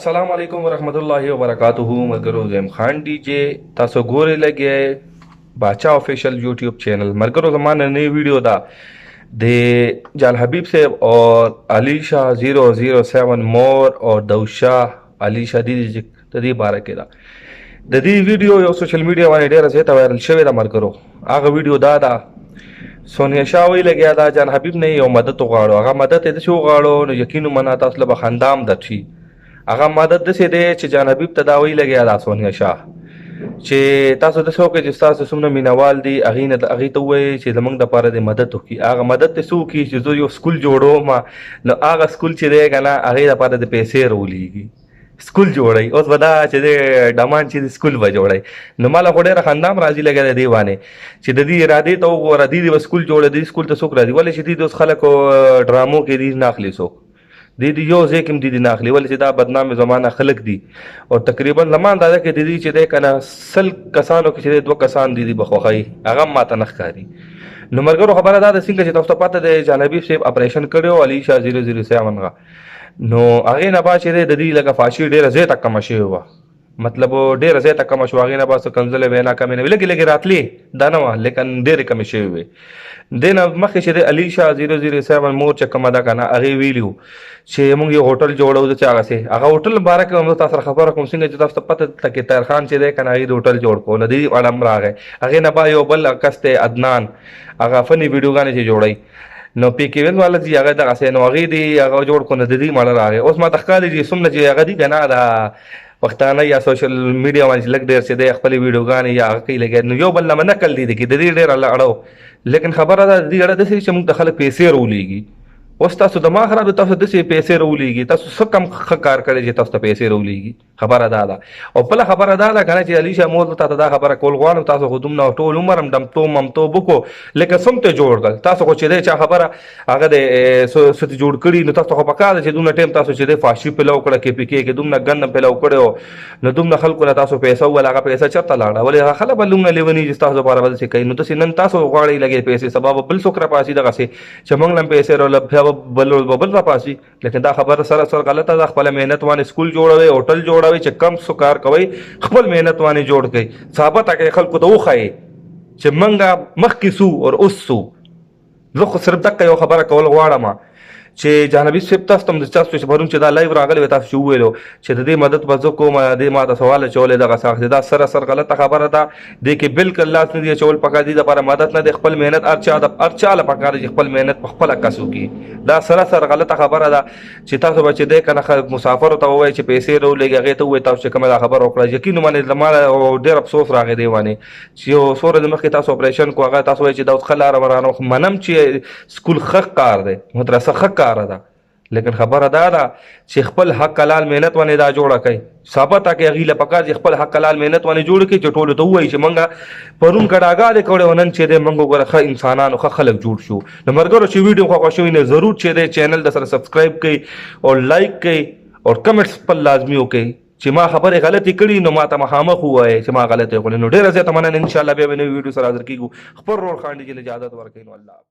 السلام علیکم ورحمت الله وبرکاته. ملګرو، زم خان ډي جے، تاسو ګورئ لګي باچا official YouTube channel. ملګرو، زما نننۍ ویډیو ده د جان حبیب صاحب او علي شاه 007 مور او دوشا علي شاه دي د دې باره کې ده. د دې ویډیو یو سوشل میډیا باندې ډیره زیاته وایرل شوې ده. ملګرو، هغه ویډیو دا ده، سونیا شاه وی لګیا دا جان حبیب نه یو مدد وغواړو. هغه مدد یې داسې وغواړو، نو یقین ومنه تاسو له به خندا هم درشي. هغه مدد داسې دی چې جان حبیب ته دا وی لګیا دا سونیا شاه چې تاسو داسې وکړئ چې ستاسو څومره مینوال دي، هغې نه هغې ته ووایئ چې زمونږ دپاره دې مدد وکړي. هغه مدد دې څه وکړي؟ چې زه یو سکول جوړوم، نو هغه سکول چې دی که نه، هغې دپاره دې پیسې راولېږي. سکول جوړوي اوس به دا چې دی ډمان چې سکول به جوړوي. نو ماله خو ډېره خندا هم راځي لګه د دې باندې چې د دې ارادې ته وګوره. دې به سکول جوړوي، دې سکول ته څوک راځي؟ ولې چې دې اوس خلکو ډرامو کې دې نه اخلي څوک، دې دې یو ځای کې هم دې نه اخلي. ولې چې دا بدنامې زمانه خلک دي او تقریبا زما اندازه کې د دې چې دی که نه، 100 کسانو کې چې دی دوه کسان دي دې به خوښوي، هغه هم ماته نه ښکاري. نو ملګرو، خبره دا ده، څنګه چې تاسو ته پته دی، جان حبیب صاحب اپریشن کړی و علي شاه 007 غا، نو هغې نه بعد چې دی د دې لکه فاشي ډېره زیاته کمه شوې وه، مطلب ډېره زیاته کمه شوه. هغې نه بعد څه کنځلې وینا کمې نه وې، لږې لږې راتلې، دا نه وه، لیکن ډېرې کمې شوې وې. دې نه مخکې چې د علي شاه 007 مور چې کومه ده که نه، هغې ویلي وو چې موږ یو هوټل جوړو. چې هغسې هغه هوټل مبارک هم زه تاسو سره خبره کوم. څنګه چې تاسو ته پته ده کې طاهر خان چې دی که نه، هغې د هوټل جوړ کړو، نو دې اړه هم راغی. هغې نه بعد یو بل کس دی عدنان، هغه فني ویډیوګانې چې جوړوي، نو پی کې وین والا چې هغه دغه سه، نو هغه دی هغه جوړ کو، نو د دې مړه راغی. اوس ما تخکالي چې څومره چې هغه دی کنه، دا پښتانه یا سوشل میډیا باندې لږ ډېر چې دی خپل ویډیوګانې یا هغه کوي لګیا، نو یو بل نه نقل دي کې د دې ډېر الله اړو. لیکن خبره ده، دې اړه داسې چې موږ ته خلک پیسې راولېږي. اوس تاسو دماغ خراب، تاسو داسې پیسې راولېږي؟ تاسو څه کم ښه کار کړی چې تاسو ته پیسې راولېږي؟ خبره دا ده. او بله خبره دا ده که نه چې علي شاه مور ته دا خبره کول غواړم، تاسو خو دومره ټول عمر هم ډمتو ممتو وکړو، لکه څوم ته جوړ کړل. تاسو خو چې دی چا خبره هغه د څه ته جوړ کړي، نو تاسو خو پکار ده چې دومره ټایم تاسو چې دی فاشي پلو کړه، کې پی کې دومره ګند پلو کړی، نو دومره خلکو نه تاسو پیسې وله، هغه پیسې چېرته لاړه؟ ولې هغه خلک به دومره لیوني چې تاسو لپاره به څه کوي؟ نو داسې نن تاسو غواړئ لګې پیسې، سبا به بل څوک راپاڅي دغسې چې موږ له پیسې راوله، بیا به بل ورځ به بل راپاڅي. لیکن دا خبره سره سره غلطه ده. خپل مهنت باندې سکول جوړوي، هوټل جوړوي، چې کم څه کار کوي خپل مهنت باندې جوړ کړئ، ثابته کړئ، خلکو ته وښایئ چې منګه مخکې سو او اوس سو. زه خو صرف دقه یو خبره کول غواړم چې جانبي صاحب، تاسو ته تاسو چې پرون چې دا لایو راغلی وي، تاسو چې وویلو چې د دې مدد به زه کوم، دې ما ته سوال اچولی دغه څه، دا سره سر غلطه خبره ده. دې کې بالکل لاس نه دی اچول پکار دي، دپاره مدد نه دی. خپل محنت هر چا د هر چا له پکار دی چې خپل محنت په خپله کس وکړي. دا سره سر غلطه خبره ده چې تاسو به چې دی که نه مسافرو ته ووایئ چې پیسې راولېږي، هغې ته ووایئ. تاسو چې کومه دا خبره وکړه، یقین ومنئ زما ډېر افسوس راغی دی باندې چې یو څو ورځې مخکې تاسو اپریشن کو، هغه تاسو وایئ چې دا اوس ښه لاره ورانه. منم چې سکول ښه کار دی، مدرسه ښه کار ده، لیکن خبره دا ده چې خپل حق حلال محنت باندې دا جوړه کړئ، ثابته کړئ. هغوی له پکار چې خپل حق حلال محنت باندې جوړ کړي چې ټولو ته ووایي چې موږ پرون کډاګانې کړې او نن چې دی موږ وګوره ښه انسانانو ښه خلک جوړ شو. نو ملګرو، چې ویډیو خوښه شوې، نو ضرور چې دی چینل د سره سبسکرایب کړئ او لایک کړئ او کمنټس خپل لازمي وکړئ. چې ما خبرې غلطې کړي، نو ما ته مخامخ ووایئ چې ما غلطې وکړې. نو ډېره زیاته مننه، انشاءالله بیا به نوې ویډیو سره حاضر کېږو. خپل ورور خان ډي چې اجازه ورکوي. نو الله.